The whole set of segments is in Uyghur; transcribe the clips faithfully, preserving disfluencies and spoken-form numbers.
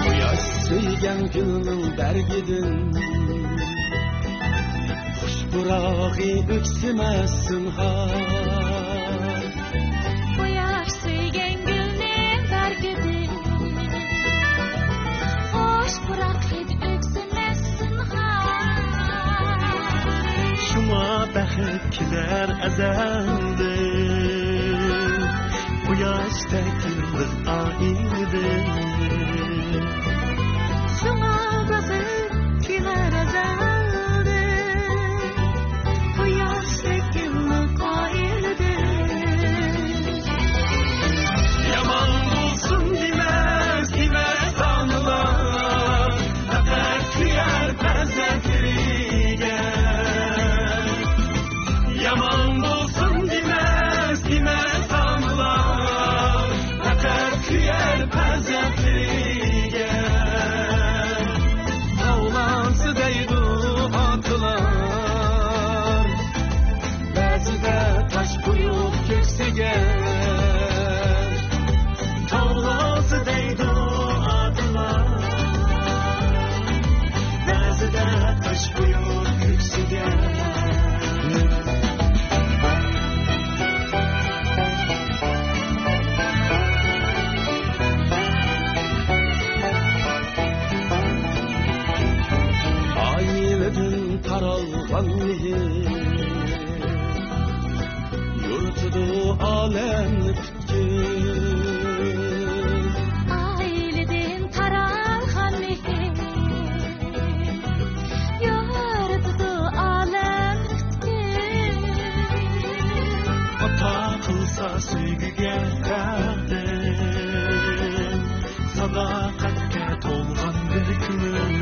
قۇياش سۆيگەن گۈلنىڭ بەرگىدىن، خۇش پۇراقى ئۆكسىمەس زىنھار. قۇياش سۆيگەن گۈلنىڭ بەرگىدىن، خۇش پۇراق ھىدى ئۆكسىمەس زىنھار. شۇڭا بەخت كېلەر ئەزەلدىن، قۇياشتەك يىللىق ئائىلىدىن. شۇڭا بەخت كېلەر ئەزەلدىن، قۇياشتەك يىللىق ئائىلىدىن. يامان بولسۇن دېمەس، دېمەس ئانىلار، پەقەت كۆيەر پەرزەنتلىرىگە. يامان بولسۇن دېمەس، دېمەس ئانىلار، پەقەت كۆيەر پەرزەنتلىرىگە. تاۋلانسا دەيدۇ ئاتىلار، بەزىدە تاش قويۇپ كۆكسىگە. تاۋلانسا دەيدۇ ئاتىلار، بەزىدە تاش قويۇپ كۆكسىگە. ئائىلىدىن تارالغان مېھىر، يورۇتىدۇ ئالەمنى پۈتكۈل. ئائىلىدىن تارالغان مېھىر، يورۇتىدۇ ئالەمنى پۈتكۈل. ئاتا قىلسا سۆيگۈگە تەقدىر، ساداقەتكە تولغان بىر كۆڭۈل.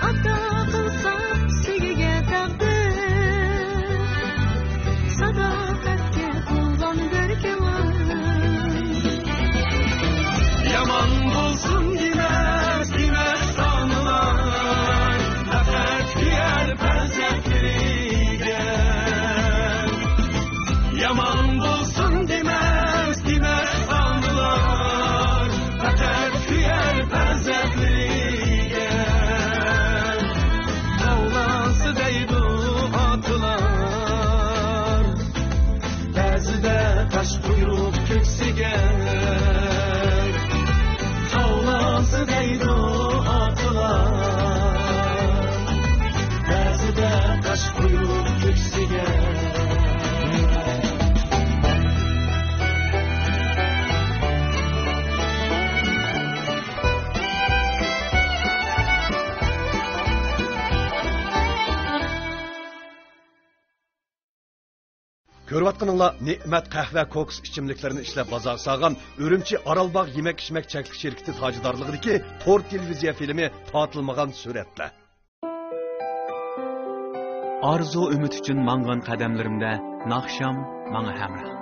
ئاتا قىلسا سۆيگۈگە تەقدىر، ساداقەتكە تولغان بىر كۆڭۈل. يامان بولسۇن دېمەس، دېمەس ئانىلار، پەقەت كۆيەر پەرزەنتلىرىگە. يامان بولسۇن دېمەس، دېمەس ئانىلار، پەقەت كۆيەر پەرزەنتلىرىگە. تاۋلانسا دەيدۇ ئاتىلار، بەزىدە تاش قويۇپ كۆكسىگە. تاۋلانسا دەيدۇ ئاتىلار، بەزىدە تاش قويۇپ كۆكسىگە. كۆرۈۋاتقىنىڭلار نېمەت قەھۋە، كوكۇس ئىچىملىكلىرىنى ئىشلەپ بازارغا سالغان ئۈرۈمچى ئارالباغ يېمەك-ئىچمەك چەكلىك شىركىتى تاجدارلىقىدىكى تور تېلېۋىزىيە فىلىمى تارتىلمىغان سۈرەتلەر. ئارزۇ ئۈمىد ئۈچۈن ماڭغان قەدەملىرىمدە ناخشام ماڭا ھەمراھ.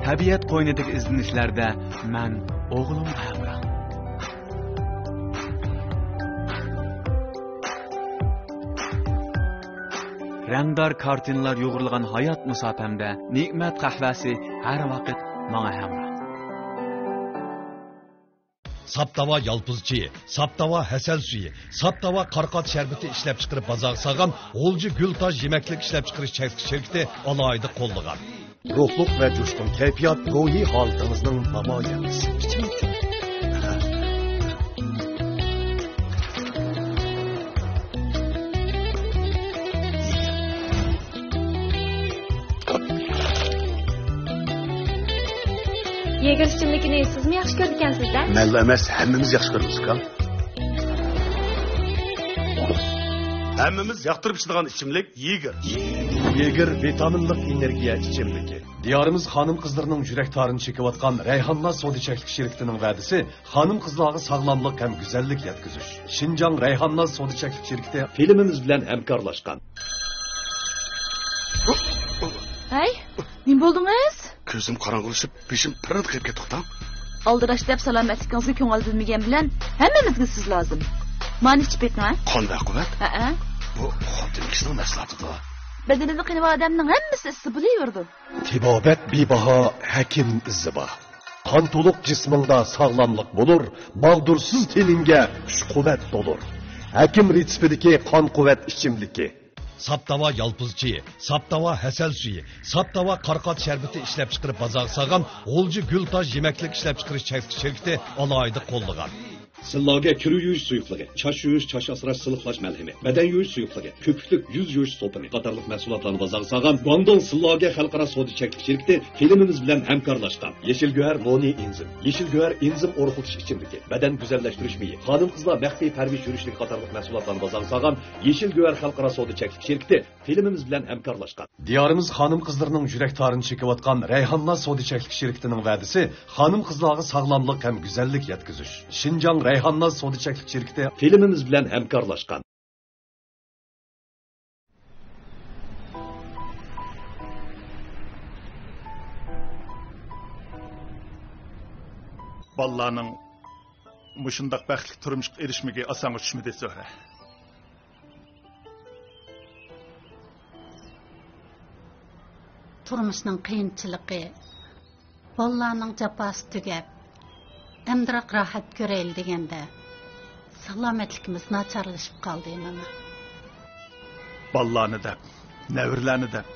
تەبىئەت قوينىدىكى ئىزدىنىشلەردە مەن ئوغلۇمغا ھەمراھ. رەڭدار كارتىنىلار يۇغۇرۇلغان ھايات مۇساپەمدە نېمەت قەھۋەسى ھەر ۋاقىت ماڭا ھەمراھ. ساپ تاۋا يالپۇز چېيى، ساپ تاۋا ھەسەل سۈيى، ساپ تاۋا قارىقات شەربىتى ئىشلەپچىقىرىپ بازارغا سالغان غۇلجا گۈلتاج يېمەكلىك ئىشلەپچىقىرىش چەكلىك شىركىتى ئالاھىدە قوللىغان. روھلۇق ۋە جۇشقۇن كەيپىيات روھىي ھالىتىڭىزنىڭ نامايەندىسى. يېگېر ئىچىملىكىنى سىزمۇ ياخشى كۆرىدىكەنسىز-دە؟ مەنلا ئەمەس، ھەممىمىز ياخشى كۆرىمىز، ئۇكام. ھەممىمىز ياقتۇرۇپ ئىچىدىغان ئىچىملىك يېگېر. ئېگىر ۋىتامىنلىق ئېنېرگىيە ئىچىملىكى. دىيارىمىز خانىم-قىزلىرىنىڭ يۈرەك تارىنى چېكىۋاتقان رەيھانناز سودا چەكلىك شىركىتىنىڭ ۋەدىسى خانىم-قىزلارغا ساغلاملىق ھەم گۈزەللىك يەتكۈزۈش. شىنجاڭ رەيھانناز سودا چەكلىك شىركىتى فىلىمىمىز بىلەن ھەمكارلاشقان. ھەي، نېمە بولدىڭىز؟ كۆزۈم قاراڭغۇلىشىپ، بېشىم پىررىلدىپ قېلىپ كەتتى، قوتاڭ. ئالدىراش دەپ سالامەتلىكىڭىزگە كۆڭۈل بۆلمىگەن بىلەن ھەممىمىزگە سىز لازىم. مانا ئىچىپ بېقىڭ، ھە؟ قان ۋە قۇۋۋەت؟ ھەئە. بۇ خوتۇن كىشىنىڭ مەھسۇلاتىدۇ. بەدىنىدە قېنى بار ئادەمنىڭ ھەممىسى ئىسسىق بولۇۋېرىدۇ. تېبابەت بىباھا، ھەكىم ئىزى بار. قان تولۇق جىسمىڭدا ساغلاملىق بولۇر، ماغدۇرسىز تېنىڭگە كۈچ-قۇۋۋەت تولۇر. ھەكىم رېتسېپىدىكى قان قۇۋۋەت ئىچىملىكى. ساپ تاۋا يالپۇز چېيى، ساپ تاۋا ھەسەل سۈيى، ساپ تاۋا قارىقات شەربىتى ئىشلەپچىقىرىپ بازارغا سالغان غۇلجا گۈلتاج يېمەكلىك ئىشلەپچىقىرىش چەكلىك شىركىتى ئالاھىدە قوللىغان. سىللاگە كىر يۇيۇش سۇيۇقلۇقى، چاچ يۇيۇش، چاچ ئاسراش، سىلىقلاش مەلھىمى، بەدەن يۇيۇش سۇيۇقلۇقى، كۆپۈكلۈك يۈز يۇيۇش سوپۇنى قاتارلىق مەھسۇلاتلارنى بازارغا سالغان گۇاڭدۇڭ سىللاگە خەلقئارا سودا چەكلىك شىركىتى فىلىمىمىز بىلەن ھەمكارلاشقان. يېشىل گۆھەر نونى ئېنزىم، يېشىل گۆھەر ئېنزىم ئورۇقلىتىش ئىچىملىكى، بەدەن گۈزەللەشتۈرۈش مېيى، خانىم-قىزلار مەخپىي پەرۋىش يۈرۈشلۈكى قاتارلىق مەھسۇلاتلارنى بازارغا سالغان يېشىل گۆھەر خەلقئارا سودا چەكلىك شىركىتى فىلىمىمىز بىلەن ھەمكارلاشقان. دىيارىمىز خانىم-قىزلىرىنىڭ يۈرەك تارىنى چېكىۋاتقان رەيھانناز سودا چەكلىك شىركىتىنىڭ ۋەدىسى خانىم-قىزلارغا ساغلاملىق ھەم گۈزەللىك يەتكۈزۈش. شىنجاڭ رەيھانناز سودا چەكلىك شىركىتى فىلىمىمىز بىلەن ھەمكارلاشقان. بالىلارنىڭ مۇشۇنداق بەختلىك تۇرمۇشقا ئېرىشمىكى ئاسانغا چۈشمىدى، زۆھرە. تۇرمۇشنىڭ قىيىنچىلىقى، بالىلارنىڭ جاپاسى تۈگەپ، ئەمدىراق راھەت كۆرەيلى دېگەندە، سالامەتلىكىمىز ناچارلىشىپ قالدى، مانا. بالىلارنى دەپ، نەۋرىلەرنى دەپ،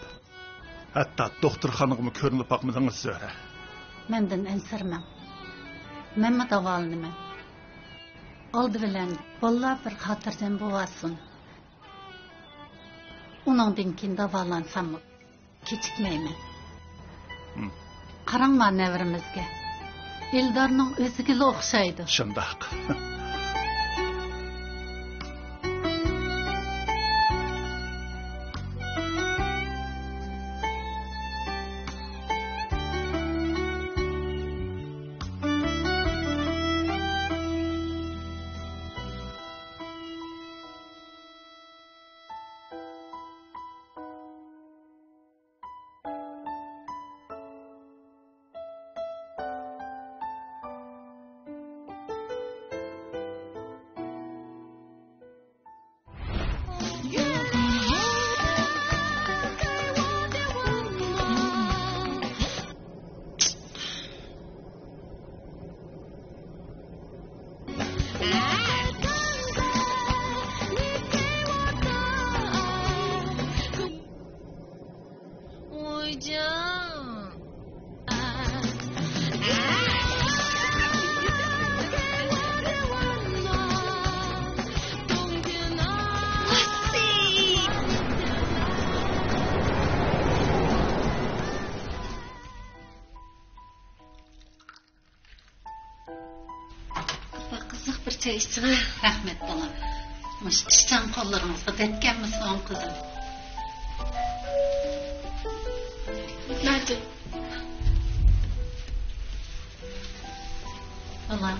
ھەتتا دوختۇرخانىغىمۇ كۆرۈنۈپ باقمىدىڭىز، زۆھرە. مەندىن ئەنسىرىمەڭ. مەنمۇ داۋالىنىمەن. ئالدى بىلەن بالىلار بىر خاتىرجەم بولۇۋالسۇن. ئۇنىڭدىن كېيىن داۋالانساممۇ كېچىكمەيمەن. ھىم. قاراڭ، ما نەۋرىمىزگە. ئېلدارنىڭ ئۆزىگىلا ئوخشايدۇ. شۇنداق. قىزىق بىر چاي ئىچىڭە. رەھمەت، بالام. مۇشۇ ئىشچان قوللىرىڭىزغا دەرد كەلمىسۇن، قىزىم. ناجىم. بالام،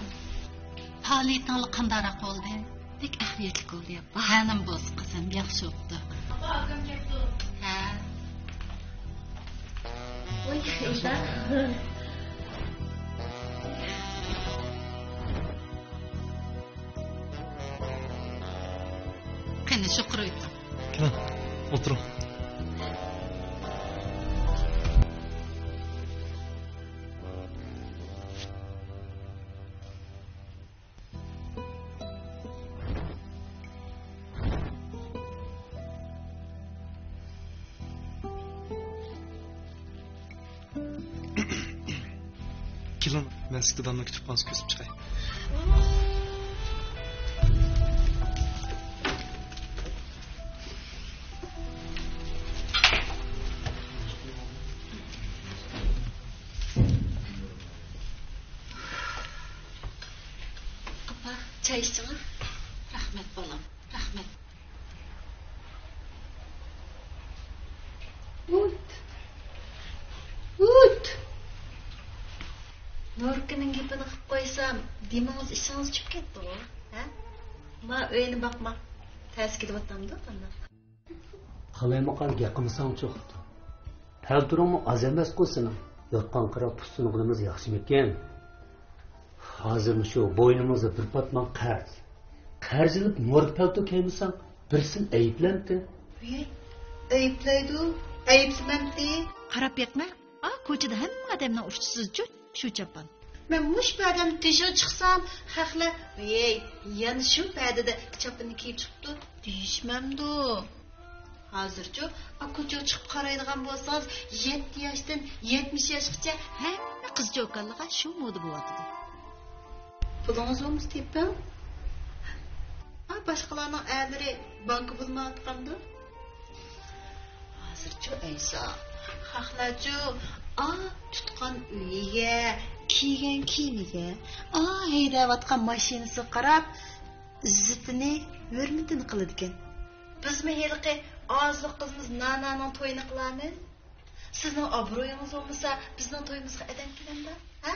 پائالىيىتىڭلار قانداقراق بولدى؟ بەك ئەھمىيەتلىك بولدى، ئاپا. ھە، نېمە بولسا، قىزىم، ياخشى بوپتۇ. ئاپا، ئاكام كەپتۇ. ھە. ۋاي، ئىشلار. قېنى، شۇ قۇرۇيتۇ. كېلىڭ، ئولتۇرۇڭ. كېلىڭ، مەن سىزگە دادامنى كۈتۈپ قالسا كۆرسىتىپ چىقاي. ئاپا، چاي ئىچىڭە. رەھمەت، بالام، رەھمەت. دېمىڭىز ئىچىڭىز چۈشۈپ كەتتىغۇ، ھە؟ ما ئۆينى باقماق تەس كېلىۋاتامدۇ قانداق؟ قالايمىقان گەپ قىلمىساڭچۇ خوتۇن. پەلتورۇڭمۇ ئاز ئەمەسقۇ سېنىڭ. يوتقان قىراپ پۇستىنى بىلىمىز ياخشىمىكىن؟ ھازىرمۇ شۇ بوينۇمىزدا بىر پاتمان قەرز. قەرز ئېلىپ موردا پەلتو كىيمىسەڭ، بىرسىنى ئەيىبلەمتى؟ ۋىي، ئەيىبلەيدۇ، ئەيىبلىمەمتى؟ قاراپ بېقىڭە، ئا، كوچىدا ھەممە ئادەمنىڭ ئۇچىسىزچۇ شۇ چاپان. مەن مۇشۇ بەردەم تېشىغا چىقسام، خەقلەر، ۋىي، يەنە شۇ بەردىدە چاپىنىنى كىيىپ چىقىپتۇ دېيىشمەمدۇ؟ ھازىرچۇ، ئا، كوچىغا چىقىپ قارايدىغان بولسىڭىز، يەتتە ياشتىن يەتمىش ياشقىچە ھەممە قىز چوكانلىرىغا شۇ مودا بولۇۋاتىدۇ. پۇلىڭىز بولمىسا تېپىڭ. ئا، باشقىلارنىڭ ئەرلىرى بانكا بولمايۋاتقاندۇ؟ ھازىرچۇ ئەيسا، خەقلەرچۇ، ئا، تۇتقان ئۆيىگە، كىيگەن كىيىمىگە، ئا، ھەيدەۋاتقان ماشىنىسىغا قاراپ، ئىززىتىنى، ھۆرمىتىنى قىلىدىكەن. بىزمۇ ھېلىقى ئازلىق قىزىمىز نانانىڭ تويىنى قىلارمىز؟ سىزنىڭ ئابرۇيىڭىز بولمىسا، بىزنىڭ تويىمىزغا ئادەم كېلەمدۇ، ھە؟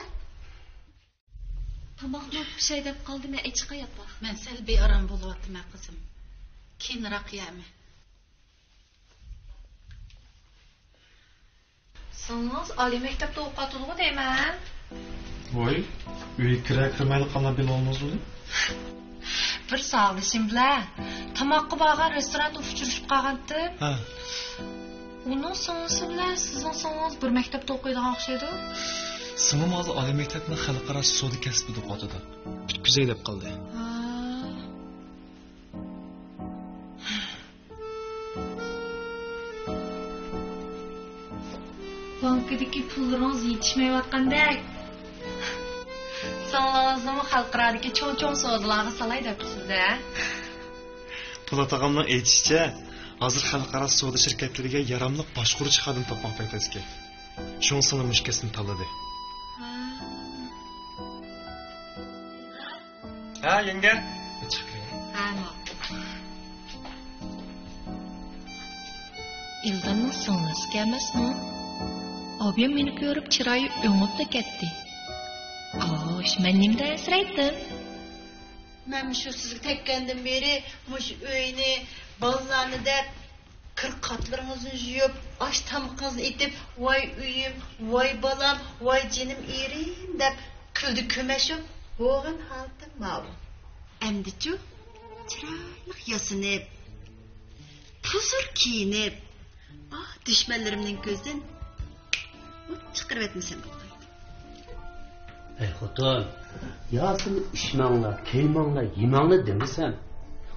تاماقمۇ پىشاي دەپ قالدى، مەن ئېچىقاي، ئاپا. مەن سەل بىئارام بولۇۋاتىمەن، قىزىم. كېيىنراق يەرمەن. سىڭلىڭىز ئالىي مەكتەپتە ئوقۇۋاتىدىغۇ دەيمەن. ۋوي، ئۆيگە كىرەر كىرمەيلا قانداق بىلىۋالدىڭىز بۇنى؟ بىر ساۋاقدىشىم بىلەن تاماققا بارغان رېستوراندا ئۇچرىشىپ قالغانتىم. ھە. ئۇنىڭ سىڭلىسى بىلەن سىزنىڭ سىڭلىڭىز بىر مەكتەپتە ئوقۇيدىغان ئوخشايدۇ. سىڭلىم ھازىر ئالىي مەكتەپنىڭ خەلقئارا سودا كەسپىدە ئوقۇۋاتىدۇ. پۈتكۈزەي دەپ قالدى. ھا. بانكىدىكى پۇللىرىڭىز يېتىشمەيۋاتقاندەك. سىڭلىڭىزنىمۇ خەلقئارادىكى چوڭ-چوڭ سودىلارغا سالاي دەپسىز-ھە؟ پولات ئاغامنىڭ ئېيتىشىچە، ھازىر خەلقئارا سودا شىركەتلىرىگە ياراملىق باشقۇرغۇچى خادىم تاپماق پەيتەسكەن. شۇڭا سىڭلىم مۇشۇ كەسىپنى تاللىدى. ھا. ھە، يەڭگە. چىقىپ كىرەي. ھە، ماقۇل. ئىلدامنىڭ سىڭلىسىكەن ئەمەسمۇ؟ ئابىيىم مېنى كۆرۈپ چىرايى ئۆڭۈپلا كەتتى. ئاش، مەن نېمىدەپ ئەنسىرەيتتىم؟ مەن شۇ سىزگە تەگكەندىن بېرى مۇشۇ ئۆينى، بالىلارنى دەپ، كىر قاتلىرىڭىزنى يۇيۇپ، ئاش تامىقىڭىزنى ئېتىپ، ۋاي ئۆيۈم، ۋاي بالام، ۋاي جېنىم ئېرىم دەپ كۈلدە كۆمەچ بولۇپ بولغان ھالىتىم ماۋۇ. ئەمدىچۇ چىرايلىق ياسىنىپ، پۇزۇر كىيىنىپ، ئاھ، دۈشمەنلىرىمنىڭ كۆزىدىن ئوت چىقىرىۋەتمىسەم بولمايدۇ. ئەي خوتۇن، ياسىنىپ ئىچمەڭلار، كىيمەڭلار، يېمەڭلار دېمىسەم،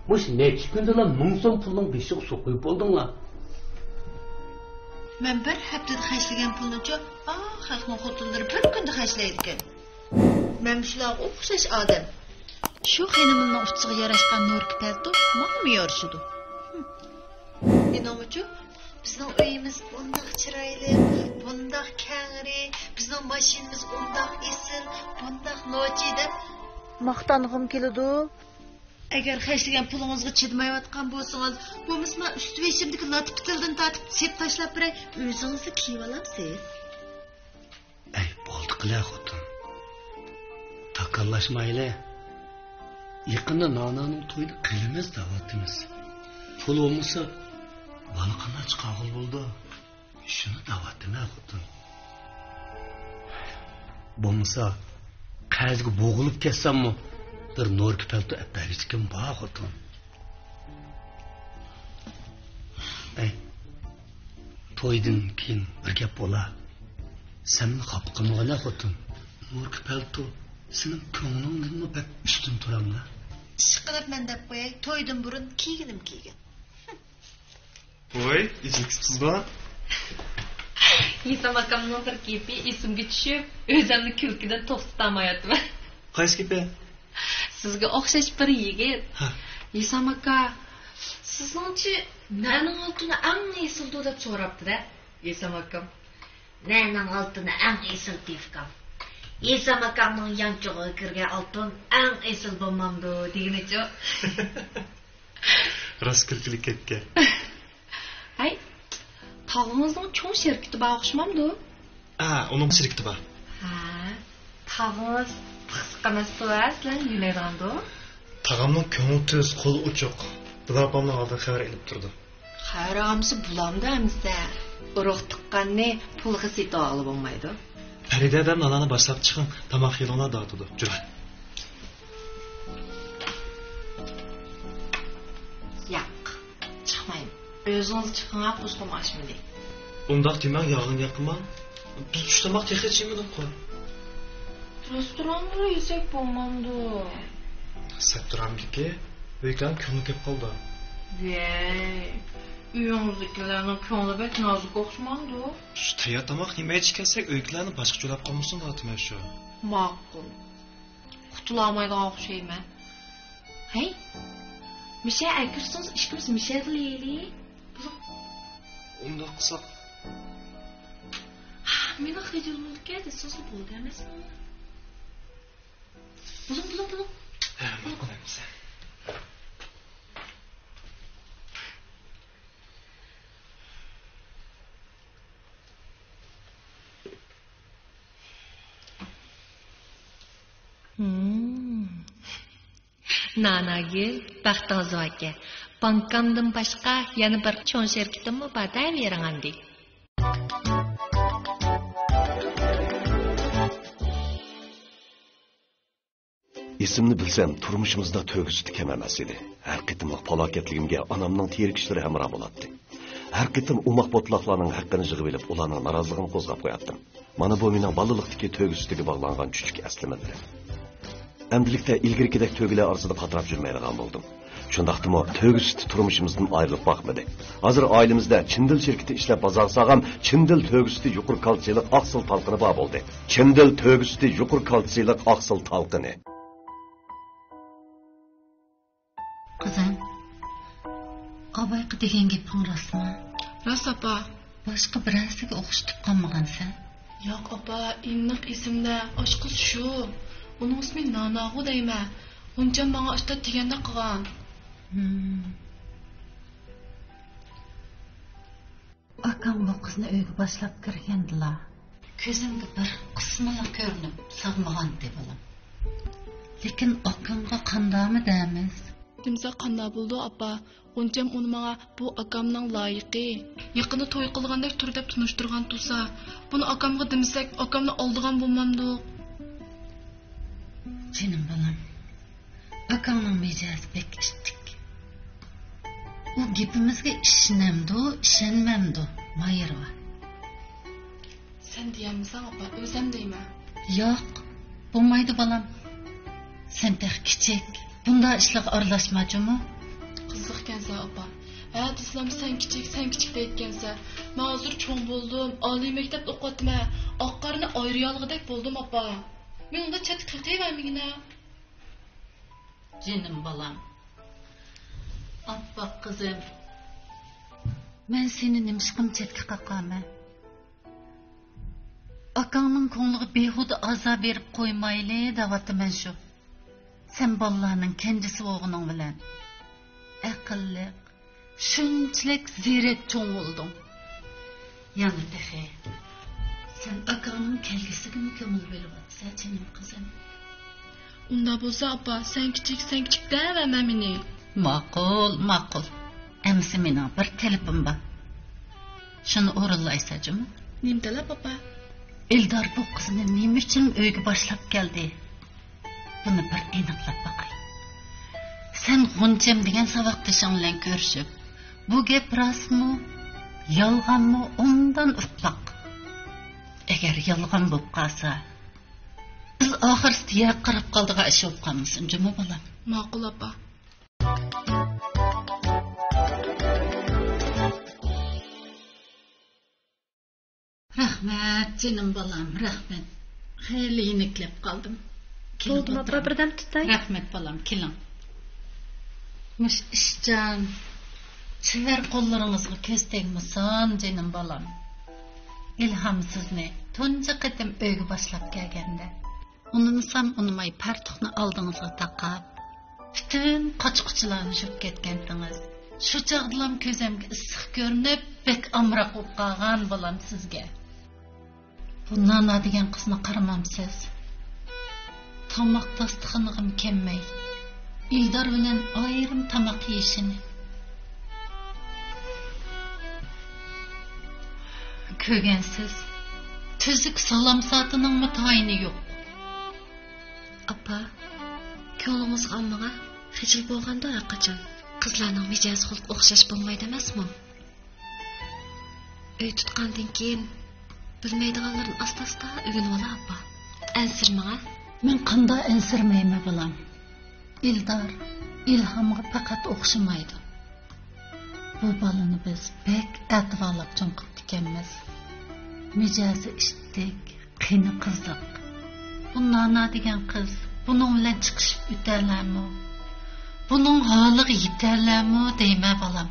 مۇشۇ نەچچە كۈندىلا مىڭ سوم پۇلنىڭ بېشىغا سۇ قۇيۇپ بولدۇڭلار. مەن بىر ھەپتىدە خەجلىگەن پۇلنىچۇ، ئاھ، خەقنىڭ خوتۇنلىرى بىر كۈندە خەجلەيدىكەن. مەن شۇلارغا ئوخشاش ئادەم. شۇ خېنىمنىڭ ئۇچىسىغا ياراشقان نوركا پەلتو ماڭىمۇ يارىشىدۇ. مېنىڭمۇچۇ، بىزنىڭ ئۆيىمىز بۇنداق چىرايلىق، بۇنداق كەڭرى، بىزنىڭ ماشىنىمىز ئۇنداق ئېسىل، بۇنداق نوچى دەپ ماختانغۇم كېلىدۇ. ئەگەر خەجلىگەن پۇلىڭىزغا چىدىمايۋاتقان بولسىڭىز، بولمىسا مەن ئۈستى بېشىمدىكى لاتا پىتىلدىن تارتىپ سېلىپ تاشلاپ بېرەي، ئۆزىڭىزلا كىيىۋالامسىز. ئەي، بولدى قىلە خوتۇن. تاكاللاشمايلى. يېقىندا نانانىڭ تويىدا قىلىمىز دەۋاتىمىز. پۇل بولمىسا، بالا قانداق چىقارغىلى بولىدۇ؟ شۇنى دەۋاتىمەن خوتۇن. بولمىسا، قەرزگە بوغۇلۇپ كەتسەممۇ، بىر نوركا پەلتو ئەپ بەرگۈچىكىم بار خوتۇن. ئەي، تويدىن كېيىن بىر گەپ بولا. سەن مېنى خاپا قىلمىغىنە خوتۇن. نوركا پەلتو سېنىڭ كۆڭلۈڭدىنمۇ بەك ئۈستۈن تۇراملا. ئىشقىلىپ مەن دەپ قوياي، تويدىن بۇرۇن كىيگىنىم كىيگەن. ۋوي، ئېچىلىپ كېتىپسىزغۇ؟ ھېسام ئاكامنىڭ بىر گېپى ئېسىمگە چۈشۈپ، ئۆزۈمنى كۈلكىدىن توختىتالمايۋاتىمەن. قايسى گېپى؟ سىزگە ئوخشاش بىر يىگىت. ھە. ھېسام ئاكا، سىزنىڭچە نەنىڭ ئالتۇنى ئەڭ ئېسىلدۇ دەپ سوراپتۇ-دە. ھېسام ئاكام، نەنىڭ ئالتۇنى ئەڭ ئېسىل دېدىكەن. ھېسام ئاكامنىڭ يانچۇقىغا كىرگەن ئالتۇن ئەڭ ئېسىل بولمامدۇ دېگىنىچۇ. راست كۈلكىلىك گەپكەن. ھەي، تاغىڭىزنىڭ چوڭ شىركىتى بار ئوخشىمامدۇ؟ ھە، ئۇنىڭ شىركىتى بار. ھە، تاغىڭىز پىخسىق قاناس سۇ سىلەرنى يۆلەيدىغاندۇ؟ تاغامنىڭ كۆڭلى تۈز، قولى ئوچۇق. بىلال ئاپامنىڭ ئالدىدا خەۋەر ئېلىپ تۇرىدۇ. خەۋەر ئالمىسا بولامدۇ ئەمىسە؟ ئۇرۇق تۇغقاننى پۇلغا سېتىۋالغىلى بولمايدۇ. پەرىدە ھەدەم نانانى باشلاپ چىقىڭ، تاماق يېلىڭلار دەۋاتىدۇ. جۈرە. ياق، چىقمايمەن. ئۆزىڭىز چىقىڭ، قۇسقۇم ئاچمىدى. ئۇنداق دېمەڭ، يالغان گەپ قىلماڭ. بىز چۈش تاماق تېخىچە يېمىدۇققۇ. رېستوراندا يېسەك بولمامدۇ؟ سەت تۇرامدىكى، ئۆيگە كۆڭلى كەپ قالىدۇ. ۋەي، ئۆيىڭىزدىكىلەرنىڭ كۆڭلى بەك نازۇك ئوخشىمامدۇ؟ شۇ تەييار تاماق يېمەيچە كەلسەك، ئۆيدىكىلەرنى باشقىچە ئويلاپ قالمىسۇن دەۋاتىمەن شۇ. ماقۇل. قۇتۇلالمايدىغان ئوخشايمەن. ھەي، مىشە ئەكىرسىڭىز ئىككىمىز مىشەدىلا يەيلى. بولۇڭ. ئۇنداق قىلساق. ھا، مېنىڭ خىجىل بولدىكەن دېسىڭىزلا بولىدۇ ئەمەسمۇ؟ بولۇڭ، بولۇڭ، بولۇڭ. ھە، ماقۇل ئەمىسە. ھىم. ناناگۈل، بەختىڭىز باركەن. بانكامدىن باشقا يەنە بىر چوڭ شىركىتىممۇ بار دەۋېرىڭ ئەمدى. ئېسىمنى بىلسەم، تۇرمۇشىمىزدا تۆگە سۈتى كەم ئەمەس ئىدى. ھەر قېتىملىق پالاكەتلىكىمگە ئانامنىڭ تېرىكىشلىرى ھەمراھ بولاتتى. ھەر قېتىم ئوماق بوتىلاقلارنىڭ ھەققىنى يىغىۋېلىپ، ئۇلارنىڭ نارازىلىقىنى قوزغاپ قوياتتىم. مانا بۇ مېنىڭ بالىلىقتىكى تۆگە سۈتىگە باغلانغان چۈچۈك ئەسلىمىلىرىم. ئەمدىلىكتە ئىلگىرىكىدەك تۆگىلەر ئارىسىدا پاتراپ يۈرمەيدىغان بولدۇم. شۇنداقتىمۇ تۆگە سۈتى تۇرمۇشىمىزدىن ئايرىلىپ باقمىدى. ھازىر ئائىلىمىزدە چىندىل شىركىتى ئىشلەپ بازارغا سالغان چىندىل تۆگە سۈتى يۇقىرى كالتسىيلىق ئاقسىل تالقىنى بار بولدى. چىندىل تۆگە سۈتى يۇقىرى كالتسىيلىق ئاقسىل تالقىنى. قىزىم، ئابايقا دېگەن گېپىڭ راستمۇ؟ راست، ئاپا. باشقا بىرەرسىگە ئوخشىتىپ قالمىغانسەن؟ ياق، ئاپا، ئېنىق ئېسىمدە. ئاشۇ قىز شۇ. ئۇنىڭ ئىسمى ناناغۇ دەيمەن. غۇنچەم ماڭا ئاشتا دېگەندەك قىلغان. ھىم. ئاكاڭ بۇ قىزنى ئۆيگە باشلاپ كىرگەندىلا، كۆزۈمگە بىر قىسمىلا كۆرۈنۈپ سىغمىغانتى، بالام. لېكىن ئاكاڭغا قانداقمۇ دەيمىز؟ دېمىسە قانداق بولىدۇ، ئاپا؟ غۇنچەم ئۇنى ماڭا بۇ ئاكامنىڭ لايىقى، يېقىندا توي قىلغاندەك تۇر دەپ تونۇشتۇرغان تۇرسا، بۇنى ئاكامغا دېمىسەك، ئاكامنى ئالدىغان بولمامدۇق؟ جېنىم بالام، ئاكاڭنىڭ مىجەزى بەك ئىتتىك. ئۇ گېپىمىزگە ئىشىنەمدۇ، ئىشەنمەمدۇ، مايىرۋا. سەن دېيەلمىسەڭ، ئاپا، ئۆزەم دەيمەن. ياق، بولمايدۇ، بالام. سەن تېخى كىچىك، بۇنداق ئىشلارغا ئارىلاشما جۇمۇ. قىزىقكەنسەن، ئاپا. ھە دېسىلەم، سەن كىچىك، سەن كىچىك دەيدىكەنسەن. مەن ھازىر چوڭ بولدۇم، ئالىي مەكتەپتە ئوقۇۋاتىمەن. ئاق قارىنى ئايرىيالىغۇدەك بولدۇم، ئاپا. مېنى ئۇنداق چەتكە قېقىۋەرمىگىنە. جېنىم بالام. ئاپئاق قىزىم. مەن سېنى نېمىشقىمۇ چەتكە قاقامەن؟ ئاكاڭنىڭ كۆڭلىگە بىھۇدە ئازار بېرىپ قويمايلى دەۋاتىمەن شۇ. سەن بالىلارنىڭ كەنجىسى بولغىنىڭ بىلەن ئەقىللىق، شۇنچىلىك زېرەك چوڭ بولدۇڭ. يەنە تېخى سەن ئاكاڭنىڭ كەلگۈسىگىمۇ كۆڭۈل بۆلۈۋاتىسەن، جېنىم قىزىم. ئۇنداق بولسا، ئاپا، سەن كىچىك، سەن كىچىك دەۋەرمە مېنى. ماقۇل، ماقۇل. ئەمىسە مېنىڭ بىر تەلىپىم بار. شۇنى ئورۇنلايسەن جۇمۇ. نېمە تەلەپ، ئاپا؟ ئېلدار بۇ قىزنى نېمە ئۈچۈن ئۆيگە باشلاپ كەلدى؟ بۇنى بىر ئېنىقلاپ باقاي. سەن غۇنچەم دېگەن ساۋاقدىشىڭ بىلەن كۆرۈشۈپ، بۇ گەپ راستمۇ، يالغانمۇ، ئوبدان ئۇقۇپ باق. ئەگەر يالغان بولۇپ قالسا، بىز ئاخىرسىدا يەرگە قاراپ قالىدىغان ئىش بولۇپ قالمىسۇن جۇمۇ، بالام. ماقۇل، ئاپا. رەھمەت، جېنىم بالام، رەھمەت. خېلى يېنىكلەپ قالدىم. كېلىڭ بولدىمۇ، ئاپا، ئولتۇرۇڭ. بىردەم تۇتاي؟ رەھمەت، بالام، كېلىڭ. مۇشۇ ئىشچان، چېۋەر قوللىرىڭىزغا كۆز تەگمىسۇن، جېنىم بالام. ئىلھام سىزنى تۇنجى قېتىم ئۆيگە باشلاپ كەلگەندە، ئۇنىمىسام ئۇنىماي پەرتۇقنى ئالدىڭىزغا تاقاپ، پۈتۈن قاچا-قۇچىلارنى يۇيۇپ كەتكەنتىڭىز. شۇ چاغدىلام كۆزۈمگە ئىسسىق كۆرۈنۈپ، بەك ئامراق بولۇپ قالغان بالام سىزگە. بۇ نانا دېگەن قىزنى قارىمامسىز؟ تاماق داستىخىنىغىمۇ كەلمەي، ئىلدار بىلەن ئايرىم تاماق يېيىشىنى. كۆرگەنسىز، تۈزۈك سالام سائىتىنىڭمۇ تايىنى يوق. ئاپا، كۆڭلىڭىزگە ئالمىغا، خىجىل بولغاندۇ ھەرقاچان. قىزلارنىڭ مىجەز خۇلقى ئوخشاش بولمايدۇ ئەمەسمۇ؟ ئۆي تۇتقاندىن كېيىن بىلمەيدىغانلىرىنى ئاستا-ئاستا ئۆگىنىۋالا، ئاپا. ئەنسىرىمىڭە. مەن قانداق ئەنسىرىمەيمەن، بالام؟ ئىلدار ئىلھامغا پەقەت ئوخشىمايدۇ. بۇ بالىنى بىز بەك ئەتىۋارلاپ چوڭ قىپتىكەنمىز. مىجەزى ئىتتىك، قېنى قىزىق. بۇ نانا دېگەن قىز بۇنىڭ بىلەن چىقىشىپ ئۆتەلەرمۇ؟ بۇنىڭ ھالىغا يېتەلەرمۇ دەيمەن، بالام.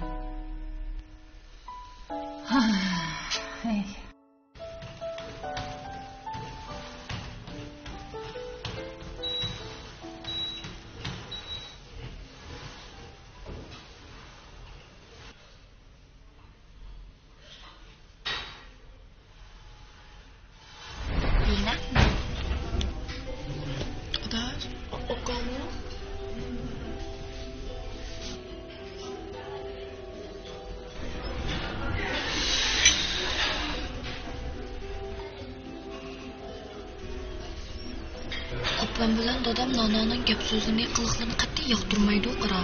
ھاي. ئاپام بىلەن دادام نانانىڭ گەپ سۆزىنى، قىلىقلىرىنى قەتئىي ياقتۇرمايدۇ، قارا.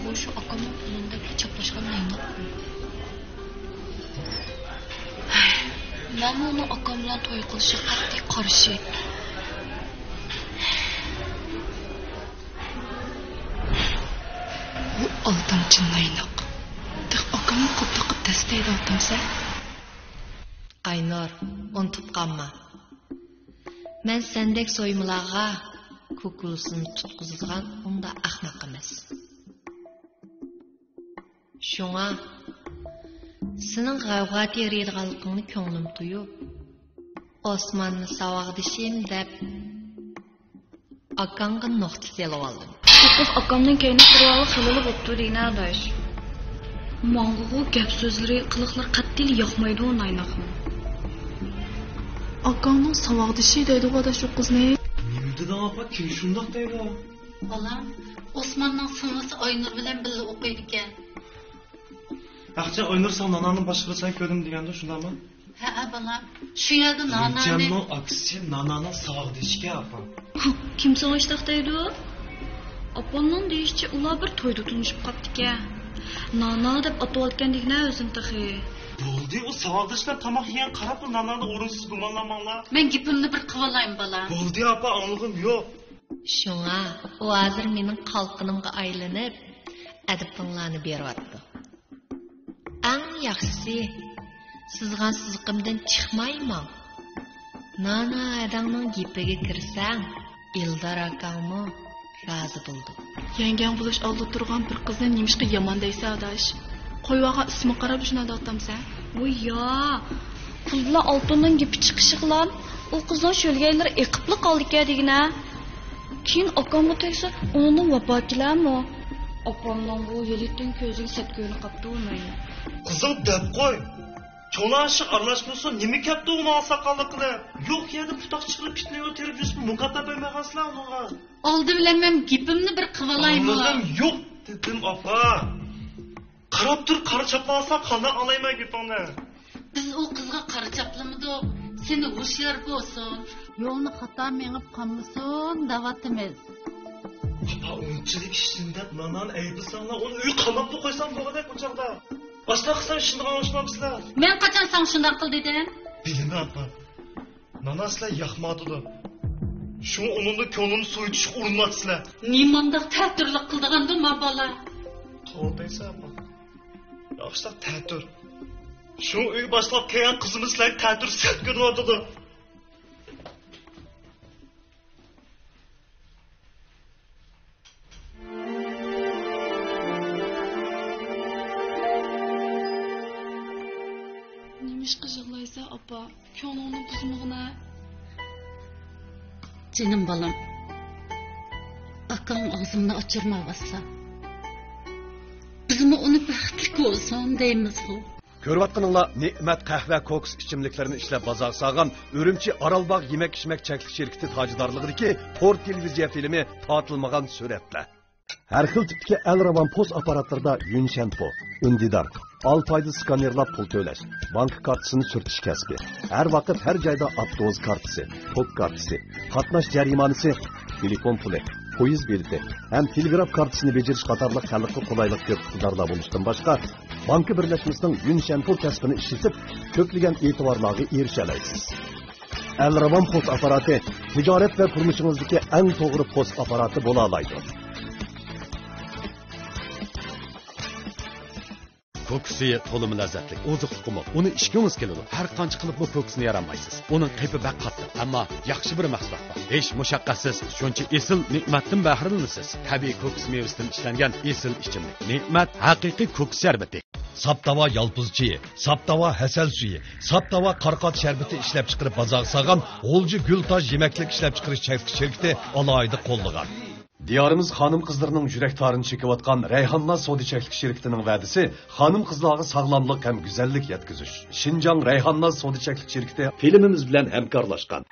ئۇ شۇ ئاكامنىڭ پۇلىنى دەپلا چاپلاشقان نەينىڭ. مەنمۇ ئۇنىڭ ئاكام بىلەن توي قىلىشىغا قەتئىي قارشى. بۇ ئالدامچى نايناق. تېخى ئاكامنى قوپتۇققا دەستەيدە ئاتامسەن. ئاينۇر، ئۇنتۇپ قالما. مەن سەندەك سويمىلارغا كۇكۇلىسىنى تۇتقۇزىدىغان ئۇنداق ئەخمەق ئەمەس. شۇڭا سېنىڭ غەۋغا تېرىيدىغانلىقىڭنى كۆڭلۈم تۇيۇپ، ئوسماننى ساۋاقدىشىم دەپ، ئاكاڭغا نۇقتا سېلىۋالدىم. بۇ قىز ئاكامنىڭ كەينىگە كىرىۋالغىلى خېلىلا بوپتۇ دېگىنە، ئاداش. ماڭغۇغۇ گەپ سۆزلىرى، قىلىقلىرى قەتئىيلا ياقمايدۇ نايناقنىڭ. ئاكاڭنىڭ ساۋاقدىشى دەيدىغۇ، ئاداش، ئۇ قىزنى. نېمە دېدىڭ، ئاپا؟ كىم شۇنداق دەيدۇ؟ بالام، ئوسماننىڭ سىڭلىسى ئاينۇر بىلەن بىللە ئوقۇيدىكەن. ھەقچە ئاينۇر، ساڭا نانانىڭ باشقىلار سەن كۆردۈم دېگەندۇ، شۇنداقمۇ؟ ھەئە، بالام. شۇ يەردە نانانى. غۇلجامنىڭ ئاكىسى نانانىڭ ساۋاقدىشىكەن، ئاپا. كىم ساڭا شۇنداق دەيدۇ؟ ئاپامنىڭ دېيىشىچە، ئۇلار بىر تويدا تونۇشۇپ قاپتىكەن. نانا دەپ ئاتىۋالىدىكەن دېگىنە ئۆزىنى تېخى. بولدى، ئۇ ساۋاقداشلار تاماق يېگەن قاراپلا نانانى ئورۇنسىز گۇمانلىماڭلار. مەن گېپىمنى بىر قىلىۋالايمۇ، بالام؟ بولدى، ئاپا، ئاڭلىغۇم يوق. شۇڭا ئۇ ھازىر مېنىڭ قالقىنىمغا ئايلىنىپ، ئەدىپىڭلارنى بېرىۋاتىدۇ. ئەڭ ياخشىسى، سىزغان سىزىقىمدىن چىقماي ماڭ. نانا ھەدەڭنىڭ گېپىگە كىرسەڭ، ئىلدار ئاكاڭمۇ رازى بولىدۇ. يەڭگەڭ بولۇش ئالدىدا تۇرغان بىر قىزنى نېمىشقا يامان دەيسەن، ئاداش؟ قويۇۋالغان ئىسمىغا قاراپ شۇنداق دەۋاتامسەن؟ ۋوي يا، پۇل بىلەن ئالتۇننىڭ گېپى چىقىشىغىلا، ئۇ قىزنىڭ شۆلگەيلىرى ئېقىپلا قالدىكەن دېگىنە. كېيىن ئاكامغا تەگسە، ئۇنىڭدىن ۋاپا كېلەرمۇ؟ ئاپامنىڭ بۇ ھېلىتىن كۆزىگە سەت كۆرۈنۈپ قاپتۇ مەينى. قىزىڭ دەپ قوي. چوڭلار ئىشىغا ئارىلاشمىسۇن، نېمە كەپتۇ ئۇنىڭ ئاقساقاللىق قىلىپ؟ يوق يەردە پۇتاق چىقىرىپ پىتنە يول تېرىپ يۈرسە مۇكاپات بەرمەي قالسىلا ئۇنىڭغا. ئالدى بىلەن مەن گېپىمنى بىر قىلىۋالايمۇ؟ ئاڭلىغۇم يوق دېدىم، ئاپا. قاراپ تۇر، قارا چاپلانساڭ قانداق ئاڭلايمەن گېپىڭنى؟ بىز ئۇ قىزغا قارا چاپلىمىدۇق. سېنى ھوشيار بولسۇن. يولنى خاتا مېڭىپ قالمىسۇن دەۋاتىمىز. ئاپا، ئۇنچىلىك ئىشسىن دەپ نانانى ئەيىبلىسەڭلار، ئۇنى ئۆيگە قاماپلا قويسام بولغۇدەك ئۇ چاغدا. ئاشۇنداق قىلسام ئىشىنىدىغان ئوخشىمامسىلەر؟ مەن قاچان ساڭا شۇنداق قىل دېدىم؟ بىلىمەن، ئاپا. نانا سىلەر ياقمايدۇ. شۇڭا ئۇنىڭدىن كۆڭلۈمنى سوۋۇتۇشقا ئۇرۇنۇۋاتىسىلەر. نېمانداق تەتۈرلۈك قىلىدىغاندۇ ما بالا؟ توغرا دەيسەن، ئاپا. ياخشىراق تەتۈر. شۇڭا ئۆي باشلاپ كەلگەن قىزىمىز سىلەرگە تەتۈر سەت كۆرۈنۈۋاتىدۇ. نېمىشقا يىغلايسەن، ئاپا؟ كۆڭلۈڭنى بۇزمىغىنە. جېنىم بالام، ئاكاڭ ئاغزىمنى ئاچۇرمايۋاتسا، بىزمۇ ئۇنى بەختلىك بولسۇن دەيمىزغۇ. كۆرۈۋاتقىنىڭلار نېمەت قەھۋە، كوكۇس ئىچىملىكلىرىنى ئىشلەپ بازارغا سالغان ئۈرۈمچى ئارالباغ يېمەك-ئىچمەك چەكلىك شىركىتى تاجدارلىقىدىكى تور تېلېۋىزىيە فىلىمى تارتىلمىغان سۈرەتلەر. ھەر خىل تىپتىكى ئەلراۋان پوس ئاپپاراتلىرىدا يۈنشەنپو، ئۈندىدار، ئالتايدا سكانېرلاپ پۇل تۆلەش، بانكا كارتىسىنى سۈرتۈش كەسپى، ھەر ۋاقىت، ھەر جايدا ئاپتوبۇس كارتىسى، توك كارتىسى، قاتناش جەرىمانىسى، تېلېفون پۇلى، پويىز بېلىتى ھەم تېلېگراف كارتىسىنى بېجىرىش قاتارلىق خەلققە قولايلىق كۆپ ئىقتىدارلار بولۇشتىن باشقا، بانكا بىرلەشمىسىنىڭ يۈنشەنپو كەسپىنى ئىشلىتىپ، كۆپلىگەن ئېتىبارلارغا ئېرىشەلەيسىز. ئەلراۋان پوس ئاپپاراتى تىجارەت ۋە تۇرمۇشىڭىزدىكى ئەڭ توغرا پوس ئاپپاراتى بولالايدۇ. كوكۇسى تولىمۇ لەززەتلىك، ئوزۇقلۇقى مول. ئۇنى ئىچكۈڭىز كېلىدۇ. ھەر قانچە قىلىپمۇ كوكۇسنى يارالمايسىز. ئۇنىڭ قېپى بەك قاتتىق، ئەمما ياخشى بىر مەھسۇلات بار. ھېچ مۇشەققەتسىز شۇنچە ئېسىل نېمەتتىن بەھرىلىنىسىز. تەبىئىي كوكۇس مېۋىسىدىن ئىشلەنگەن ئېسىل ئىچىملىك. نېمەت ھەقىقىي كوكۇس شەربىتى. ساپ تاۋا يالپۇز چېيى، ساپ تاۋا ھەسەل سۈيى، ساپ تاۋا قارىقات شەربىتى ئىشلەپچىقىرىپ بازارغا سالغان غۇلجا گۈلتاج يېمەكلىك ئىشلەپچىقىرىش چەكلىك شىركىتى ئالاھىدە قوللىغان. دىيارىمىز خانىم-قىزلىرىنىڭ يۈرەك تارىنى چېكىۋاتقان رەيھانناز سودا چەكلىك شىركىتىنىڭ ۋەدىسى خانىم-قىزلارغا ساغلاملىق ھەم گۈزەللىك يەتكۈزۈش. شىنجاڭ رەيھانناز سودا چەكلىك شىركىتى فىلىمىمىز بىلەن ھەمكارلاشقان.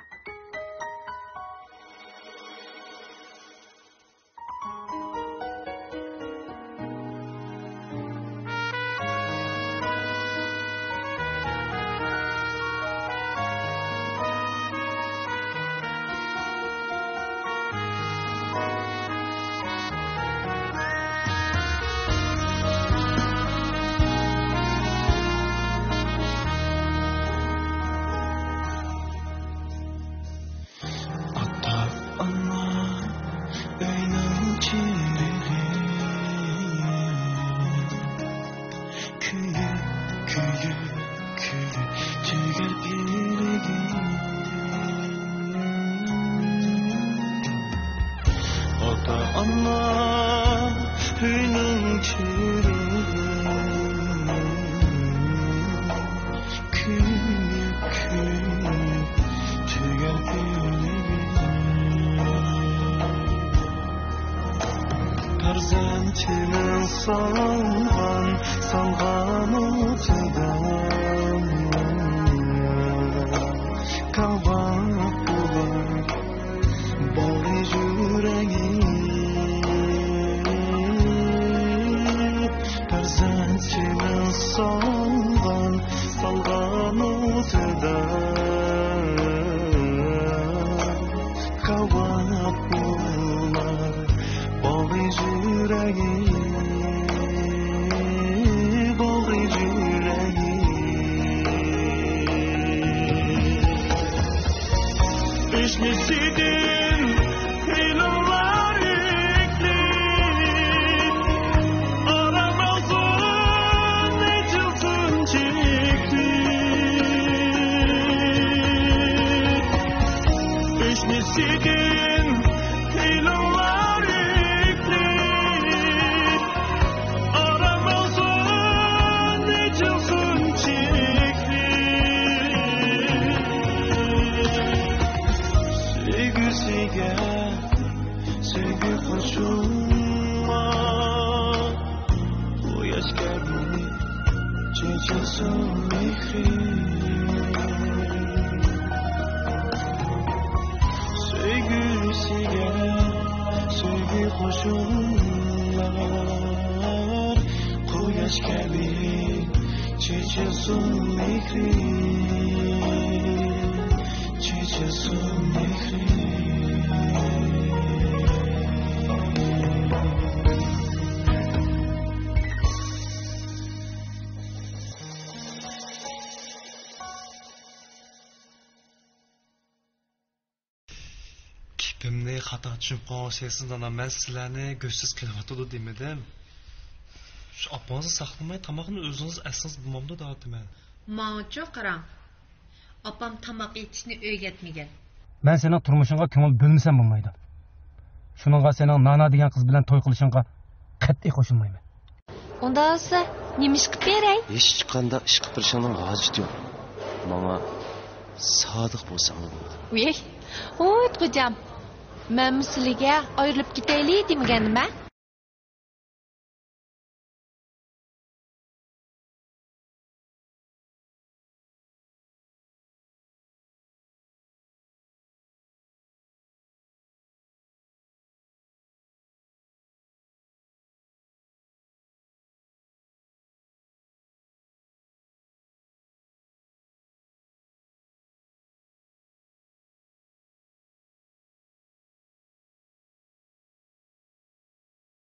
ئاتا-ئانا ئۆينىڭ چىرىغى، كۆيۈپ، كۆيۈپ، كۆيۈپ تۈگەر پىرىگى. ئاتا-ئانا ئۆينىڭ چىرىغى، كۆيۈپ، كۆيۈپ تۈگەر كۆڭلۈم. پەرزەنتىنىڭ سالغان، سالغان ئوتىدا كاۋاپ بولار باغرى يۈرەكلىك. پەرزەنتىنىڭ سالغان، سالغان ئوتىدا كاۋاپ بولار باغرى يۈرەكلىك، باغرى يۈرەكلىك. ئىشنىسىدىن تىلىڭلار ئېيتلىك، ئارام ئالسۇن ئېچىلسۇن چېكىك. ئىشنىسىدىن تىلىڭلار ئېيتلىك، ئارام ئالسۇن ئېچىلسۇن چېكىك. سۆيگۈسىگە سۆيگۈ قوشۇڭلار، قۇياش كەبى چېچىلسۇن مېھرى. سۆيگۈسىگە سۆيگۈ قوشۇڭلار، قۇياش كەبى چېچىلسۇن مېھرى، چېچىلسۇن مېھرى. گېپىمنى خاتا چۈشىنىپ قالغان ئوخشايسىز، دانا. مەن سىلەرنى گۆشسىز قېلىۋاتىدۇ دېمىدىم. شۇ ئاپىڭىزنى ساقلىماي تاماقنى ئۆزىڭىز ئەتسىڭىز بولمامدۇ دەۋاتىمەن. ماڭىچۇ قاراڭ. ئاپام تاماق ئېتىشنى ئۆگەتمىگەن. مەن سېنىڭ تۇرمۇشۇڭغا كۆڭۈل بۆلمىسەم بولمايدۇ. شۇنىڭغا سېنىڭ نانا دېگەن قىز بىلەن توي قىلىشىڭغا قەتئىي قوشۇلمايمەن. ئۇنداق بولسا، نېمە ئىش قىلىپ بېرەي؟ ھېچقانداق ئىش قىلىپ بېرىشىڭنىڭ ھاجىتى يوق. ماڭا سادىق بولساڭلا بولىدۇ. ۋىي، ھويت خوجام. مەنمۇ سىلىگە ئايرىلىپ كېتەيلى دېمىگەنمەن.